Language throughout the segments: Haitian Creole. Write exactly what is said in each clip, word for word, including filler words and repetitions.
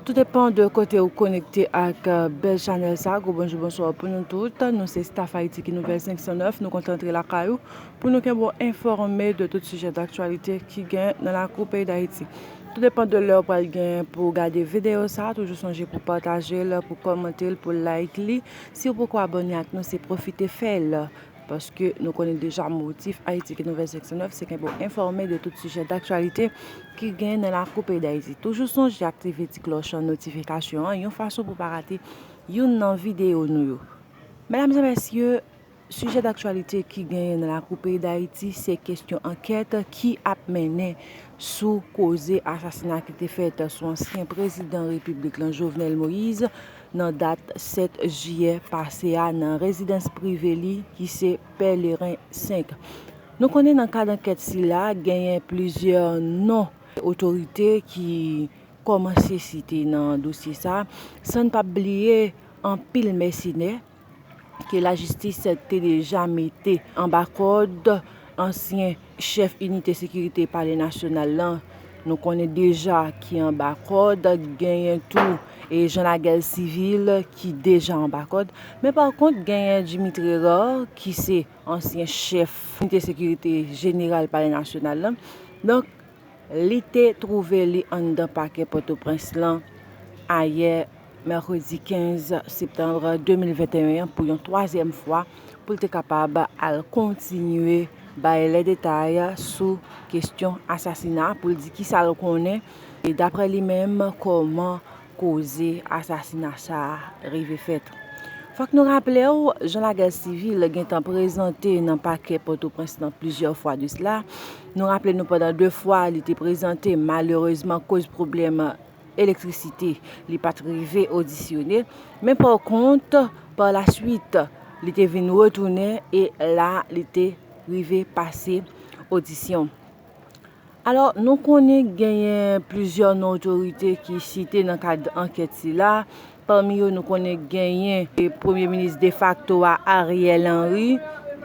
Tout depan de kote ou konekte ak, euh, bèl chanèl sa. Gwo bonjou, bonswa pou nou tout. Nou se Staff Haïti ki Nouvèl senk san nèf. Nou kontan antre lakay ou pou nou kenbe w enfòme de tout sijè daktyalite ki gen nan lakou peyi Dayiti. Tout depan de lè ou pral gen pou w gade videyo sa. Toujou sonje pou pataje l, pou kòmante l, pou like li. Si w poko abòne ak nou, se pwofite fè l. Paske nou konnen deja motif Haïti ki Nouvèl senk san nèf, se kenbe w enfòme de tout sijè daktyalite ki gen nan lakou peyi Dayiti. Toujou sonje aktive ti klòch notifikasyon an, yon fason pou pa rate youn nan videyo nou yo. Medam e mesye, sijè daktyalite ki genyen nan lakou peyi Dayiti, se kesyon ankèt ki ap mennen sou koze asasina ki te fèt sou ansyen prezidan repiblik lan, Jovenel Moïse, nan dat sèt jiyè pase a nan rezidans prive li ki se Pèleren senk. Nou konnen nan kad ankèt sila, genyen plizyè non otorite ki kòmanse site nan dosye sa, san n p ap bliye anpil mèsenè ke lajistis te deja mete anba kòd, ansyen chèf inite sekirite Palè Nasyonal lan, nou konnen deja ki anba kòd, genyen tou e Jean Laguerre Civil ki deja anba kòd. Men pa kont, genyen Dimitri Hérard ki se ansyen chèf inite sekirite jeneral Palè Nasyonal lan. Donk, li te twouve li anndan pakè Pòtoprens lan ayè, mèkredi kenz septanm de mil venteyen an, pou yon twazyèm fwa, pou l te kapab al kontinye bay lè detay sou kesyon asasina, pou l di kisa l konnen, e daprè li menm, kòman koze asasina sa a rive fèt. Fòk nou raple w, Jean Laguerre Civil gentan prezante nan pakè Pòtoprens lan plizyè fwa de sila. Nou raple nou pandan de fwa li te prezante, malerezman, koz pwoblèm elektrisite, li pa t rive odisyone. Men pa kont, pa la swit, li te vin retounen e la, li te rive pase odisyon. Alò, nou konnen genyen plizyè non otorite ki site nan kad ankèt sila. Pami yo, nou konnen genyen, e, premye minis defakto a, Ariel Henry,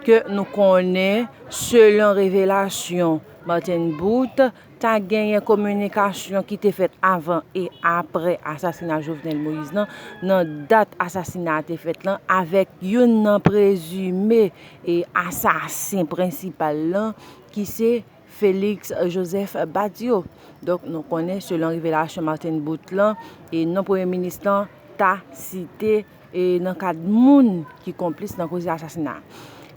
ke nou konnen, selon revelasyon Martin Boot, ta genyen kominikasyon ki te fèt avan e aprè asasina Jovenel Moïse lan, nan dat asasina a te fèt lan, avèk youn nan prezime e asasen prensipal lan, ki se Félix Joseph Badio. Donk, nou konnen, selon revelasyon Martin Boot lan, e non premye minis lan ta site, e nan kad moun ki konplis nan koze asasina.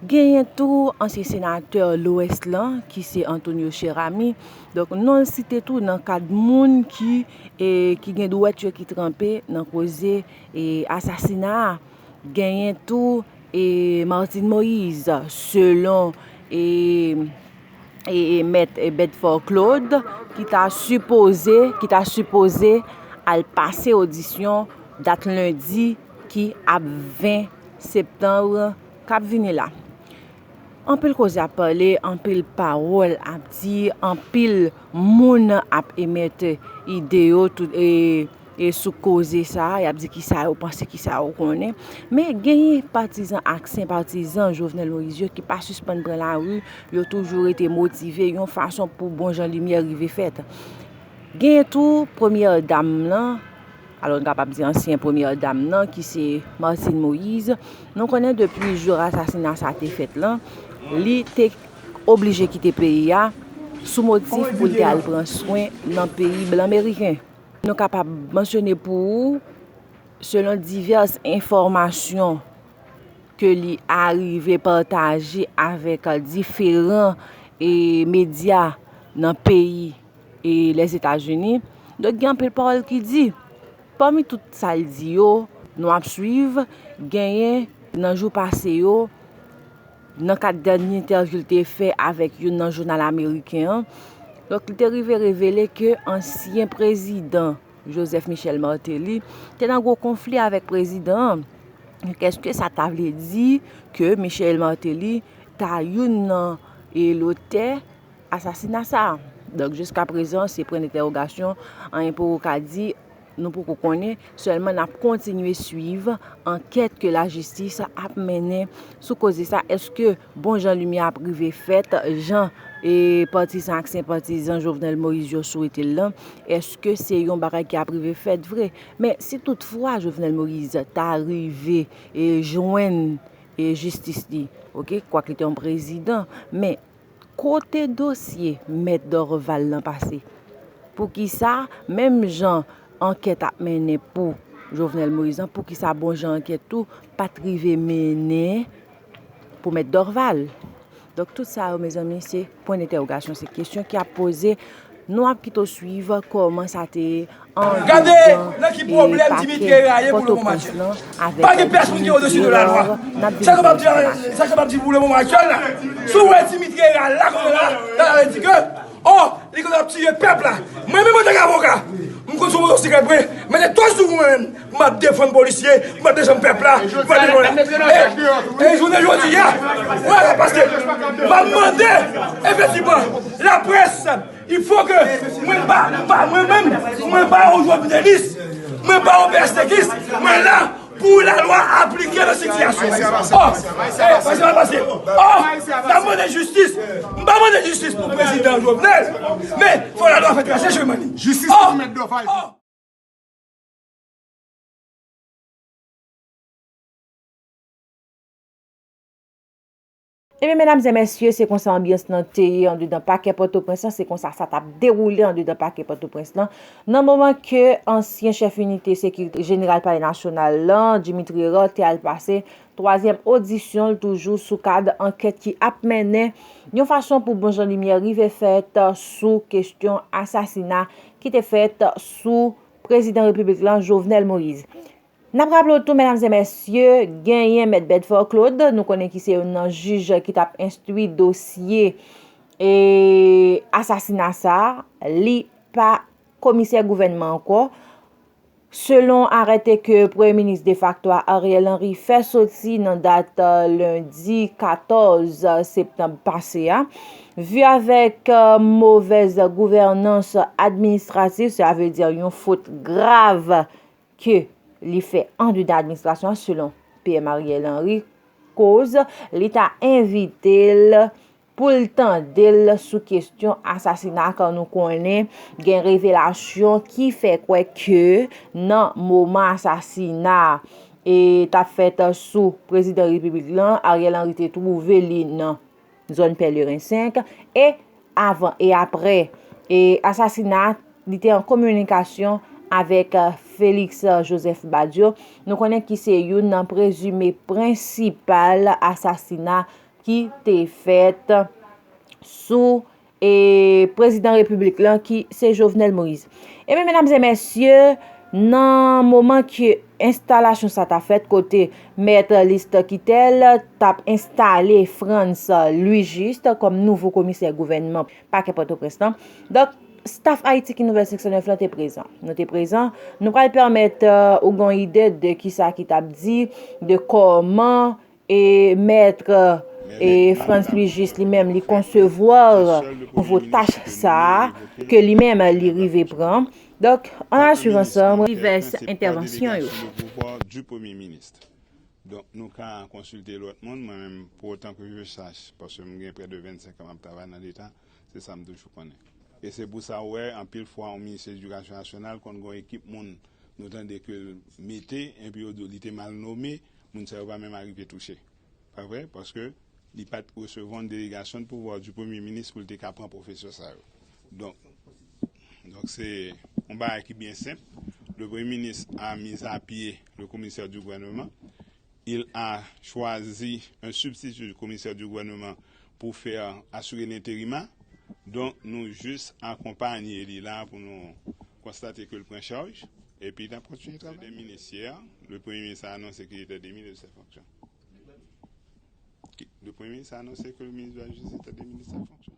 Genyen tou ansyen senatè Lwès lan, ki se Antonio Cheramy. Donk, non l site tou nan kad moun ki, e, ki gen dwèt yo ki tranpe nan koze, e, asasina a. Genyen tou, e, Martine Moïse, selon, e, e, e, mèt, e, Bedford Claude, ki ta sipoze, ki ta sipoze al pase odisyon dat lendi ki ap ven septanm k ap vini la. Anpil koze ap pale, anpil pawòl ap di, anpil moun ap emèt ide yo, tout, e, e sou koze sa a, y ap di kisa yo panse, kisa yo konnen. Men genyen patizan ak senpatizan Jovenel Moïse yo ki pa sispann pran lari, yo toujou rete motive yon fason pou bon jan limyè rive fèt. Genyen tou premyè dam lan, alò, n kapab di ansyen premyè dam nan, ki se Martine Moïse. Nou konnen depi jou asasina sa te fèt lan, li te oblije kite peyi a sou motif pou l te al pran swen nan peyi blan meriken. Nou kapab mansyone pou ou, selon divès enfòmasyon ke li arive pataje avèk diferan, e, medya nan peyi, e, Lèzetazini. Donk, gen anpil pawòl ki di. Pami tout sa l di yo, nou ap swiv, genyen nan jou pase yo, nan kad dènye entèvyou l te fè avèk youn nan jounal ameriken an. Donk, li te rive revele ke ansyen prezidan Joseph Michel Martelly te nan gwo konfli avèk prezidan an. Donk, èske sa ta vle di ke Michel Martelly ta youn nan, e, lotè asasina sa a? Donk, jiskaprezan, se pwen entèwogasyon, anyen poko ka di Nou poko konnen, sèlman n ap kontinye swiv ankèt ke lajistis ap mennen sou koze sa. Èske bon jan limyè ap rive fèt, jan e patizan ak senpatizan Jovenel Moïse yo swete l lan? Èske se yon bagay ki ap rive fèt vre? Men si toutfwa Jovenel Moïse ta rive e jwenn e jistis li, oke, kwak li te yon prezidan, men kote dosye Mèt Dorval lan pase? Poukisa, menm jan ankèt ap mennen pou Jovenel Moïse lan, poukisa bon jan ankèt tou pa t rive mennen pou Mèt Dorval? Donk, tout sa yo, mezanmi, se pwen dentèwogasyon, se kesyon ki ap poze. Nou ap kite w swiv kòman sa te ye andedan e pakè Pòtoprens lan avèk Dimitri Vorbe. N ap vin pou enfòmasyon. Sa k ap di pou lemoman aktyèl la, si w wè Dimitri Herald la, kounye a la, la, la, di ke, oh, li konn ap tiye pèp la. Mwen menm, antanke avoka, m konn sou moto siklèt vre, men de twa jou mwen menm, m ap defann polisye, m ap defann pèp la, m ap defann. E, e jounen jodi a, wè, paske m ap mande, efektivman, laprès, il faut que mwen pa, pa, mwen menm, mwen pa yon jovnelis, mwen pa yon pèsekis, mwen la pou lalwa aplike nan sitiyasyon. Oh, eh, sa pa pase. Oh, n ap mande jistis. M pa mande jistis pou prezidan Jovenel, men fò lalwa fè trase chemen li. Jistis pou Mèt Dorval. Ebyen, medam e mesye, se konsa anbyans lan te ye andedan pakè Pòtoprens lan, se konsa sa t ap dewoule andedan pakè Pòtoprens lan, nan moman ke ansyen chèf inite sekirite jeneral Palè Nasyonal lan, Dimitri Herard, te al pase twazyèm odisyon l toujou sou kad ankèt ki ap mennen yon fason pou bon jan limyè rive fèt sou kesyon asasina ki te fèt sou prezidan repiblik lan, Jovenel Moïse. N ap raple w tou, medam e mesye, genyen Mèt Bedford Claude, nou konnen ki se youn nan jij ki t ap enstwi dosye e asasina sa a, li pa komisè gouvènman ankò. Selon arete ke premye minis defakto a Ariel Henry fè soti nan dat, euh, lendi katòz septanm pase a, vi avèk, euh, movèz gouvènans administratif, sa vle di yon fot grav ke li fè andedan administrasyon an, selon P M Ariel Henry, koz li ta envite l pou l tande l sou kesyon asasina, kan nou konnen gen revelasyon ki fè kwè ke nan moman asasina e t ap fèt sou prezidan repiblik lan, Ariel Henry te twouve li nan zòn Pèleren senk, e avan e aprè e asasina, li te an kominikasyon avèk, euh, Félix, euh, Joseph Badio. Nou konnen ki se youn nan prezime prensipal asasina ki te fèt sou e prezidan repiblik lan ki se Jovenel Moïse. Ebyen, medam e mesye, nan moman ke enstalasyon sa ta fèt, kote Mèt List Quitel t ap enstale Frantz Louis Juste kòm nouvo komisè gouvènman pakè Pòtoprens lan, donk, staff Ayiti ki Nouvèl senk san nèf lan te prezan. Nou te prezan, nou pral pèmèt, euh, ou gen yon ide de kisa ki t ap di, de kòman e mèt e Frantz Louis Juste li menm li konsevwa nouvo tach sa a ke li menm li rive pran. Donk, ann al swiv ansanm divès entèvansyon yo. Donk, nou ka konsilte lòt moun, mwen menm, pou otan ke je sache, paske m gen près de vennsenk an m ap travay nan Leta, se sa m toujou konnen. E se pou sa ou wè, anpil fwa, yon minis edikasyon nasyonal konn gen yon ekip moun, nou tande ke l mete, epi yo di w li te mal nome, moun sa yo pa menm arive touche. Pa vre? Paske li pa t resevwa yon delegasyon de pouvwa di premye minis pou l te ka pran pwofesè sa yo. Donk, donk se yon bagay ki byen senp. Le Premier ministre a mis à pied le commissaire du gouvernement. Il a choisi un substitut du commissaire du gouvernement pour faire assurer l'intérim. Donk, nou jis akonpaye li la pou nou konstate ke l pran chaj. Epi, n ap kontinye travay. Deminis yè, le premye minis a anonse ke li te demi de ses fonctions. Le premye minis a anonse ke le minis de la jistis te demi de ses fonctions.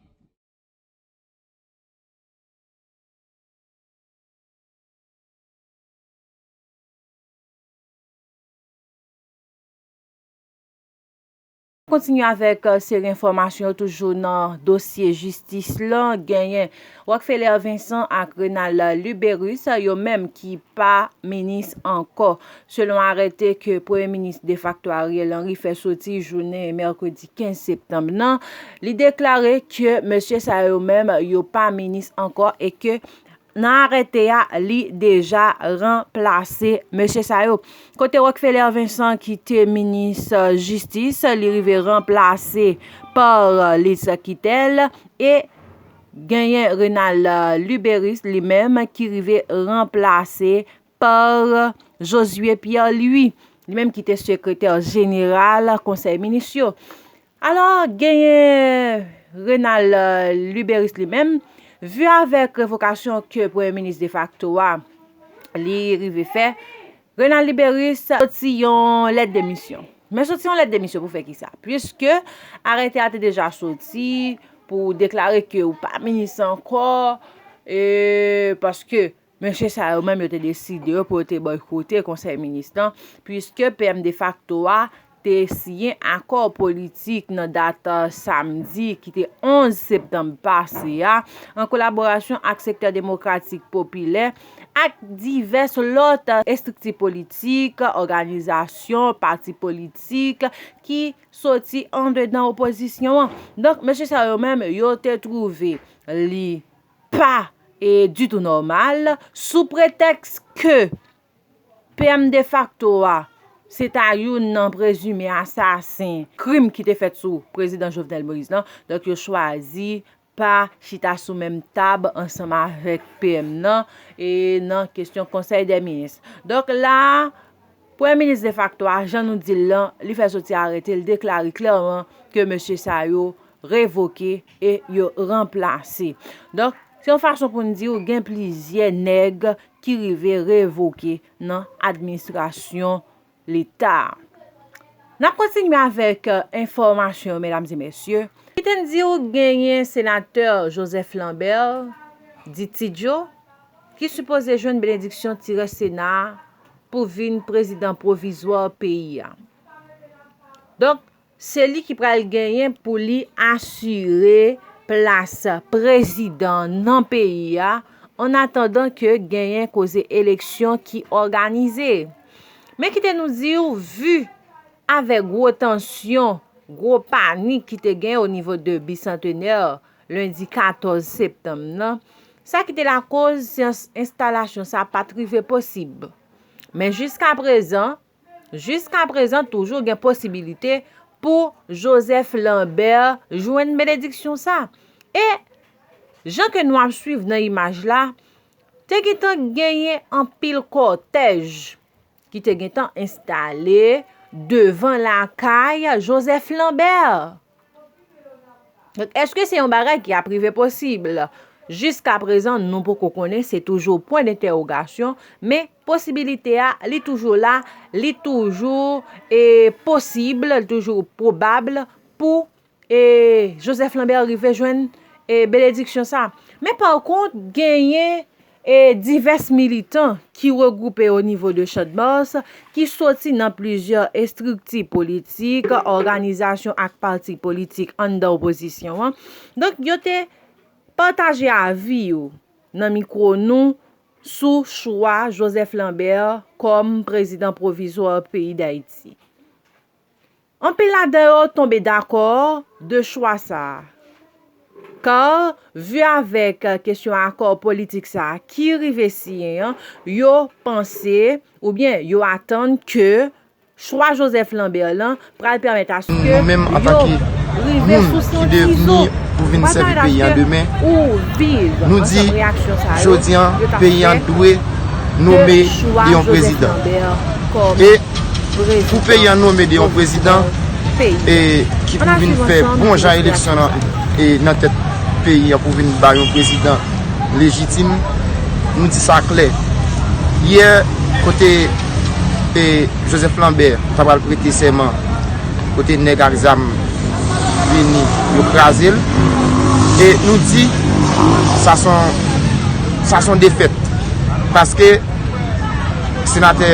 Kontinye avèk, euh, seri enfòmasyon yo toujou nan dosye jistis lan. Genyen Rockfeller Vincent ak Renald Luberice, yo menm ki pa minis ankò. Selon arete ke Premye Minis defakto Ariel Henry fè soti jounen mèkredi kenz septanm nan, li deklare ke mesye sa yo menm yo pa minis ankò e ke nan arete a, li deja ranplase mesye sa yo. Kote Rockfeller Vincent ki te minis, euh, jistis, li rive ranplase pa, euh, Lise Quitel e genyen Renald, euh, Luberice li menm ki rive ranplase pa, euh, Josué Pierre Louis, li menm ki te sekretè jeneral Konsèy Minis yo. Alò, genyen Renald, euh, Luberice li menm, vi avèk revokasyon ke Premye Minis defakto a li rive fè, Renald Luberice soti yon lèt demisyon. Men soti yon lèt demisyon pou fè kisa? Piske arete a te deja soti pou deklare ke ou pa minis ankò, e paske mesye sa yo menm yo te deside yo pou yo te bòykote Konsèy Minis lan, piske P M defakto a te siyen akò politik nan dat, euh, samdi ki te onz septanm pase a, an kolaborasyon ak sektè demokratik popilè ak divès lòt, euh, estrikti politik, òganizasyon, pati politik ki soti andedan opozisyon an. Donk, mesye sa yo menm, yo te twouve li pa, e, ditou nòmal, sou pretèks ke P M defakto a, se ta youn nan prezime asasen krim ki te fèt sou Prezidan Jovenel Moïse lan. Donk, yo chwazi pa chita sou menm tab ansanm avèk P M nan, e nan kesyon Konsèy dè Minis. Donk, la, Premye Minis defakto a, jan nou di l lan, li fè soti arete, li deklare klèman ke mesye sa yo revoke e yo ranplase. Donk, se yon fason pou n di w gen plizyè nèg ki rive revoke nan administrasyon Leta. N ap kontinye avèk, euh, enfòmasyon, medam e mesye. Kite n di w genyen senatè Joseph Lambert, di Ti Djo, ki sipoze jwenn benediksyon ti rès Sena a pou vin prezidan pwovizwa peyi a. Donk, se li ki pral genyen pou li asire plas prezidan nan peyi a, an atandan ke genyen koze eleksyon ki òganize. Men kite nou di w, vi avèk gwo tansyon, gwo panik ki te gen o nivo de Bisantenè lendi katòz septanm nan, sa ki te lakoz enstalasyon sa pa t rive posib. Men jiskaprezan, jiskaprezan, toujou gen posibilite pou Joseph Lambert jwenn benediksyon sa. E, jan ke nou ap swiv nan imaj la, te gentan genyen anpil kòtèj ki te gentan enstale devan lakay Joseph Lambert. Donk, èske se yon bagay ki ap rive posib? Jiskaprezan, nou poko konnen, se toujou pwen dentèwogasyon, men posibilite a, li toujou la, li toujou, e, posib, li toujou pwobab pou, e, Joseph Lambert rive jwenn, e, benediksyon sa. Men pa kont, genyen e divès militan ki regwoupe o nivo de Chadbourg, ki soti nan plizyè estrikti politik, òganizasyon ak pati politik anndan opozisyon an. Donk, yo te pataje avi yo nan mikwo nou sou chwa Joseph Lambert kòm prezidan pwovizwa peyi Dayiti. Anpil ladan yo tonbe dakò de chwa sa a. Ka, vi avèk kesyon akò politik sa a ki rive siyen an, yo panse, oubyen yo atann ke chwa Joseph Lambert lan pral pèmèt aske yo rive sou san tizo. Pral pèmèt aske ou viv ansanm reyaksyon sa yo, yo t ap fè de yon prezidan. E pou peyi a nonmen de yon prezidan, e ki pou vin fè bon jan eleksyon nan, e nan tèt peyi a pou vin ba yon prezidan lejitim, nou di sa klè. Yè, kote, e, Joseph Lambert ta pral prete sèman, kote nèg ak zam vini, yo kraze l. E nou di, sa se yon, sa se yon defèt. Paske Senatè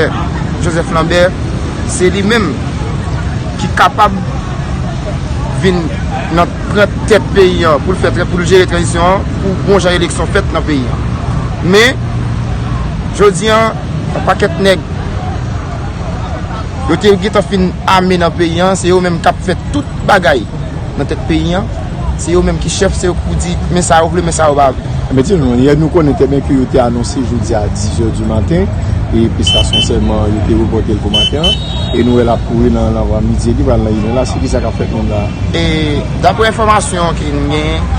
Joseph Lambert, se li menm ki kapab vin nan pran tèt peyi an pou l fè, pou l jere tranzisyon an, pou bon jan eleksyon fèt nan peyi an. Men, jodi an, yon pakèt nèg, yo te gentan fin ame nan peyi an, se yo menm k ap fè tout bagay nan tèt peyi an. Se yo menm ki chèf, se yo k pou di, men sa yo vle, men sa yo pa vle. Ebyen, di nou, yè nou konnen trè byen ke yo te anonse jodi a dis è di maten, e prestasyon sèman, yo te repòte l pou maten an, e nou wè l ap kouri nan, nan avan midi, li pral nan inè la, se ki sa k ap fèt menm la? E daprè enfòmasyon ke n genyen,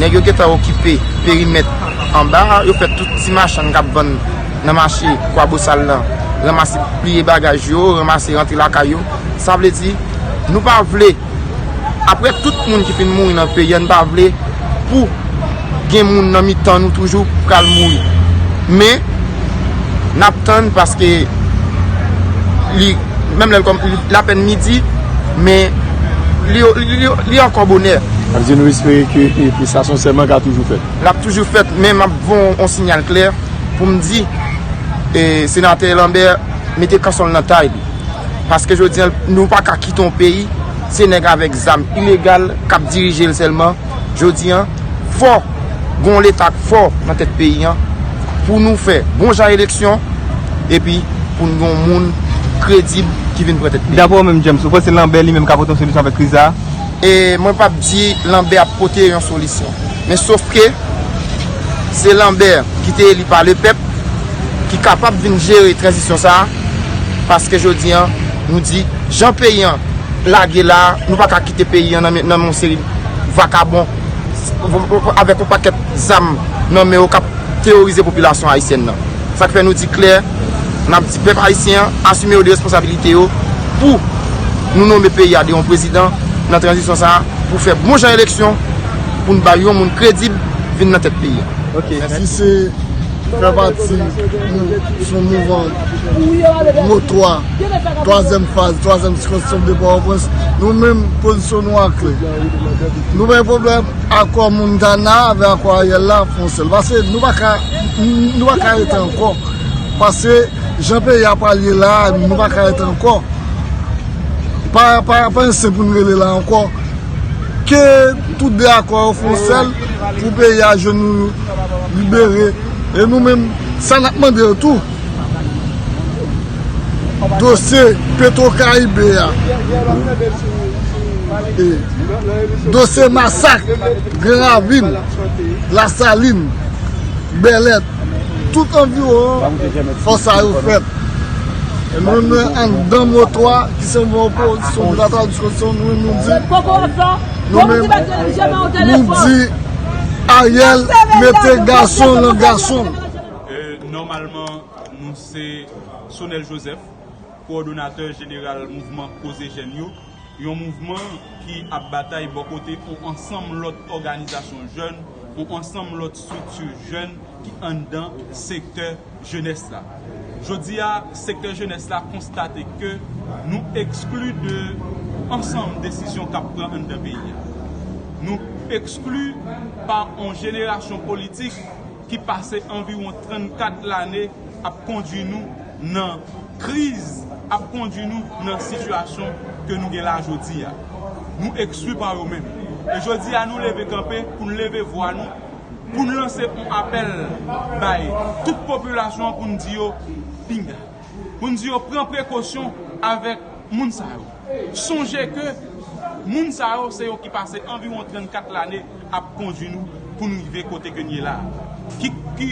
nèg yo gentan okipe perimèt anba a, yo fè tout ti machann k ap vann nan mache Kwabosal lan ranmase pliye bagaj yo, ranmase rantre lakay yo. Sa vle di, nou pa vle, apre tout moun ki fin mouri nan peyi a, nou pa vle pou gen moun nan mitan nou toujou pral mouri. Men, n ap tann paske li, menm lè l kòm, li apèn midi, men li, li, li, li ankò bonè. Sa vle di nou espere ke, e, prestasyon sèman ka toujou fèt. L ap toujou fèt, men m ap voye yon sinyal klè pou m di, e, senatè Lambert mete kanson l nan tay li. Paske jodi an, nou pa ka kite yon peyi, se nèg avèk zam ilegal k ap dirije l sèlman. Jodi an, fò gon leta k fò nan tèt peyi an pou nou fè bon jan eleksyon, epi pou n gon moun kredib ki vin pran tèt peyi. Dapre w menm, James, ou panse Lambert li menm ka pote yon solisyon avèk kriz sa a? E mwen p ap di Lambert ap pote yon solisyon. Men sof ke se Lambert ki te eli pa lepèp ki kapab vin jere tranzisyon sa a. Paske jodi an, nou di, jan peyi an lage la a, nou pa ka kite peyi an nan men, nan men yon seri vakabon avèk yon pakèt zam nan men yo k ap teworize popilasyon ayisyèn nan. Sa k fè nou di klè, n ap di pèp ayisyen an asime yo de responsabilite yo pou nou nonmen peyi a de yon prezidan nan tranzisyon sa a pou fè bon jan eleksyon, pou n bay yon moun kredib vin nan tèt peyi a. Ok, mèsi. Si se fè pati yon, yon mouvman notwa, twazyèm faz, twazyèm sikonstans de Pòtoprens, nou menm pozisyon nou a klè. Nou pa gen pwoblèm akò Montana avèk akò Ariel la fè yon sèl. Paske nou pa ka, nou pa ka rete ankò. Paske jan peyi a pral ye la, nou pa ka rete ankò. Pa, pa, pa ensten pou n rele la ankò. Ke tout de akò yo fè yon sèl pou peyi a jwenn nou libere. E nou menm, sa n ap mande yo tou. Dosye Petro Caribe a. E dosye masak Gran Ravin, Lasalin, Bèlè, tout anviwon an, fò sa yo fèt. E nou menm anndan motwa ki se yon opozisyon de la tradisyon, nou menm nou di, nou menm nou di Ariel mete gason nan gason. E, nòmalman, nou se Sonel Joseph, kowòdonatè jeneral mouvman Koze Jèn yo, yon mouvman ki ap batay bò kote yon ansanm lòt òganizasyon jèn, yon ansanm lòt estrikti jèn ki anndan sektè jenès la. Jodi a, sektè jenès la konstate ke nou ekskli de ansanm desizyon k ap pran anndan peyi a. Nou ekskli pa yon jenerasyon politik ki pase anviwon trannkat lane ap kondui nou nan kriz, ap kondui nou nan sitiyasyon ke nou gen la jodi a. Nou ekskli pa yo menm. E jodi a, nou leve kanpe pou n leve vwa nou, pou n lanse yon apèl bay tout popilasyon an pou n di yo, pinga. Pou n di yo pran prekosyon avèk moun sa yo. Sonje ke moun sa yo se yo ki pase anviwon trannkat lane ap kondui nou pou n rive kote ke n ye la a. Ki, ki,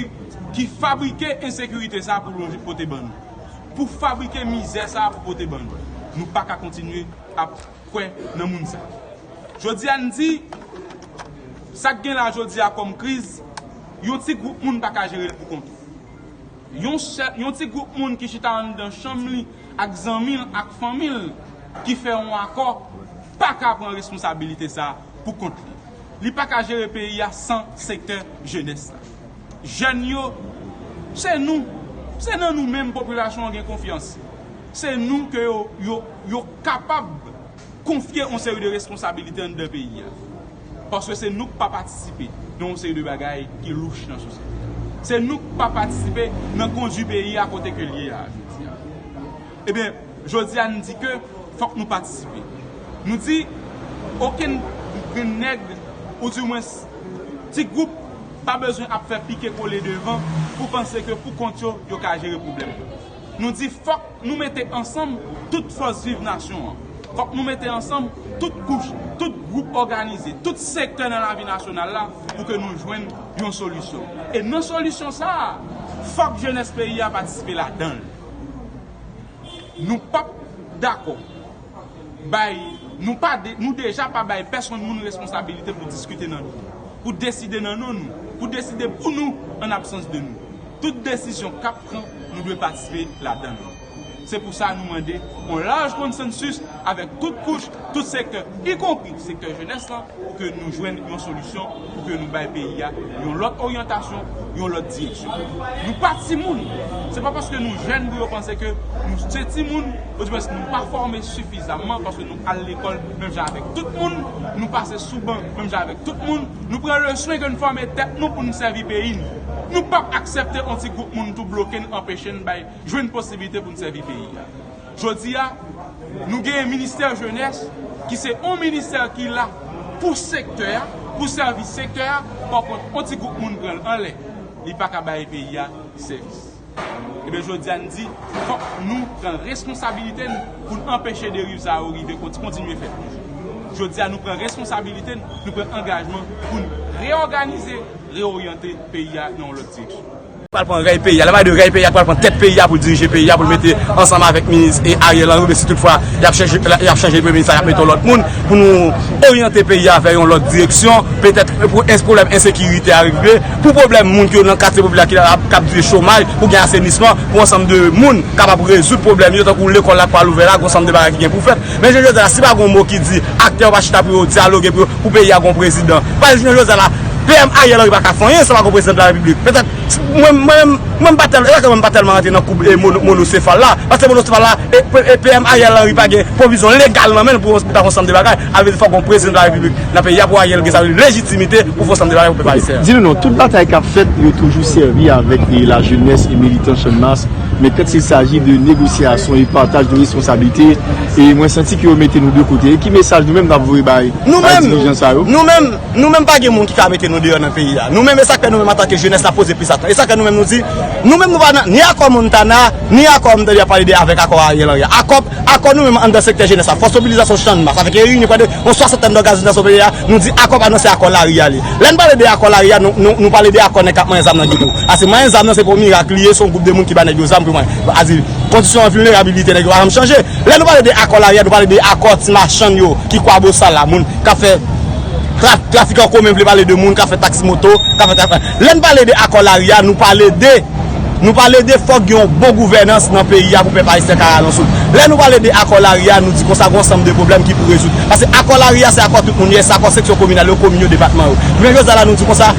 ki fabrike ensekirite sa a pou lonje pote ban nou. Pou fabrike mizè sa a pou pote ban nou. Nou pa ka kontinye ap kwè nan moun sa. Jodi a n di, sa k gen la jodi a kòm kriz, yon ti gwoup moun pa ka jere l pou kont ou. Yon sèl, yon ti gwoup moun ki chita anndan chanm li ak zanmi l, ak fanmi l, ki fè yon akò, pa ka pran responsabilite sa pou kont li. Li pa ka jere peyi a san sektè jenès la. Jèn yo, se nou, se nan nou menm popilasyon an gen konfyans. Se nou ke yo, yo, yo kapab konfye yon seri de responsabilite anndan peyi a. Paske se nou k pa patisipe nan yon seri de bagay ki louch nan sosyete a. Se nou k pa patisipe nan kondui peyi a kote ke l ye a jodi a. Ebyen, jodi a, n di ke fòk nou patisipe. Nou di, Okenn grenn nèg, oudimwens ti gwoup, pa bezwen ap fè pike kole devan pou panse ke pou kont yo, yo ka jere pwoblèm. Nou di fòk nou mete ansanm tout fòs viv nasyon an. Fòk nou mete ansanm tout kouch, tout gwoup òganize, tout sektè nan lavi nasyonal la pou ke nou jwenn yon solisyon. E nan solisyon sa a, fòk jenès peyi a patisipe ladan l. Nou p ap dakò bay, nou pa de, nou deja pa bay pèsonn moun responsabilite pou diskite nan non nou, pou deside nan non nou, pou deside pou nou an absans de nou. Tout desizyon k ap pran, nou dwe patisipe ladan l. Se pou sa nou mande yon laj konsansis avèk tout kouch, tout sektè, ikonpri sektè jenès lan, pou ke nou jwenn yon solisyon, pou ke nou bay peyi a yon lòt oryantasyon, yon lòt direksyon. Nou pa timoun. Se pa paske nou jèn pou yo panse ke nou se timoun, oudimwens nou pa fòme sifizamman, paske nou al lekòl menm jan avèk tout moun, nou pase sou ban menm jan avèk tout moun, nou pran leswen ke nou fòme tèt nou pou nou sèvi peyi n. Nou p ap aksepte yon ti gwoup moun tou bloke n, anpeche n bay, jwenn posiblite pou n sèvi peyi a. Jodi a, nou genyen ministè jenès ki se yon ministè ki la pou sektè a, pou sèvi sektè a, pa kont yon ti gwoup moun pran l anlè, li pa ka bay peyi a sèvis. Ebyen jodi a n di, fòk nou pran responsabilite n pou n anpeche deriv sa yo rive konti-, kontinye fèt. Jodi a nou pran responsabilite n, nou pran angajman pou n reyòganize, reoryante peyi a nan yon lòt direksyon. Pral pran rèy peyi a. Lè m pale de rèy peyi a, pral pran tèt peyi a pou dirije peyi a, pou l mete ansanm avèk minis e Ariel Henry, men si toutfwa y ap chanje, y ap chanje premye minis la, y ap mete yon lòt moun pou nou oryante peyi a vè yon lòt direksyon. Petèt pou ens-, pwoblèm ensekirite a regle, pou pwoblèm moun ki yo nan katye popilè ki ap, k ap viv chomaj, pou gen asenisman, pou ansanm de moun kapab rezoud pwoblèm yo, tankou lekòl la k pral ouvè la, gen ansanm de bagay ki gen pou fèt. Men jodi a, si pa gen yon mo ki di, aktè yo pa chita pou yo dyaloge pou yo, pou peyi a gen yon prezidan. Paske jounen jodi a la, P M Ariel Henry pa ka fè anyen san pa gen yon prezidan de la repiblik. Petèt, mwen, mwen menm, mwen m pa tèl-, e pa ke mwen m pa tèlman rantre nan koub e mono-, monosefal la. Paske monosefal la, e, e P M Ariel Henry pa gen pwovizyon legal nan men l pou, pou ta fè ansanm de bagay. A vle di fòk gen yon prezidan de la repiblik nan peyi a pou Ariel gen sa lejitimite pou fè ansanm de bagay pou pèp ayisyen an. Di nou non, tout batay k ap fèt, yo toujou sèvi avèk, e, lajenès e militan Channmas. Men quand il s'agit de négociation et partage de responsabilité, e mwen santi ke yo mete nou de kote. E ki mesaj nou menm n ap voye bay, bay dirijan sa yo? Nou menm, nou menm, nou menm pa gen moun ki ka mete nou deyò nan peyi a. Nou menm, e sa k fè nou menm antanke jenès n ap poze plis atann. E sa k fè nou menm nou di, nou menm nou pa nan ni akò Montana, ni akò m tande y ap pale de avèk akò Ariel Henry a. Akò, akò nou menm anndan sektè jenès la, fòs mobilizasyon Channmas, avèk reyini prè de yon swasantèn dòganizasyon peyi a, nou di akò pa nan se akò lari a li. Lè n pale de akò lari a, nou, nou, nou pale de akò nèg k ap manyen zam nan geto. Ase manyen zam nan se pou mirak li ye, se yon gwoup de moun ki ba nèg yo zam pou manyen. A di, kondisyon an vilnerabilite nèg yo pa janm chanje. Lè nou pale de akò lari a, nou pale de akò ti machann yo ki Kwabosal la, moun k ap fè tra-, trafik an komen, vle pale de moun k ap fè taksi moto, k ap fè trafik. Lè n pale de akò lari a, nou pale de, nou pale de fòk gen yon bon gouvènans nan peyi a pou pèp ayisyen ka rale yon souf. Lè nou pale de akò lari a, nou di konsa gen yon ansanm de pwoblèm ki pou rezoud. Paske akò lari a se akò tout moun ye, se akò seksyon kominal yo, komin yo, depatman yo. Men jodi a la nou di konsa,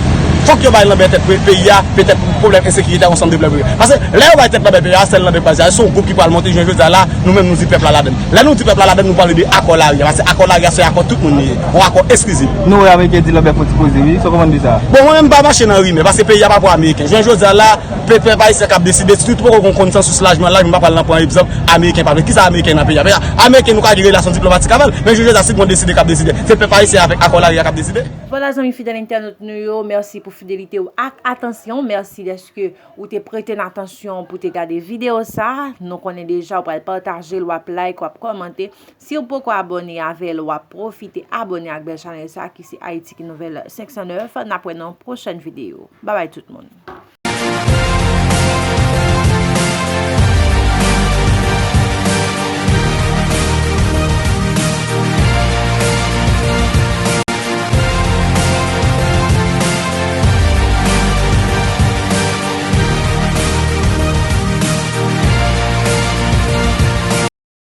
fòk yo bay lanbè tèt pe-, peyi a, petèt pou pwoblèm ensekirite a, yon ansanm de pwoblèm. Paske lè yo bay tèt lanbè peyi a, sèl lanbè pèp la, se yon gwoup ki pral monte, jounen jodi a la, nou menm nou di pèp la ladann. Lè nou di pèp la ladann, nou pale de akò lari a. Paske akò lari a se akò tout moun li ye. Yon akò esklizif. Nou wè Ameriken di lanbè fon ti poze, wi. Sa w konprann de sa? Bon, mwen menm m pa mache nan rimè, paske peyi a pa pou Ameriken. Jounen jodi a la, pe-, pèp ayisyen k ap deside, sitou poko gon konsansis lajman laj, m pa pral nan pran egzanp Ameriken pa vle. Kisa Ameriken nan peyi a? Peyi a, Ameriken nou ka gen relasyon diplomatik avè l, men jounen jodi a si gon deside k ap deside, se pèp ayisyen avèk akò lari a k ap deside. Vwala zanmi fidèl entènot nou yo, mèsi pou fidelite w ak atansyon, mèsi dèske ou te prete n atansyon pou te gade videyo sa. Nou konnen deja w pral pataje l, w ap like, w ap kòmante. Si w poko abòne avè l, w ap pwofite abòne ak bèl chanèl sa ki se Ayiti ki Nouvèl senk san nèf. N ap wè nan pwochèn videyo. Babay tout moun.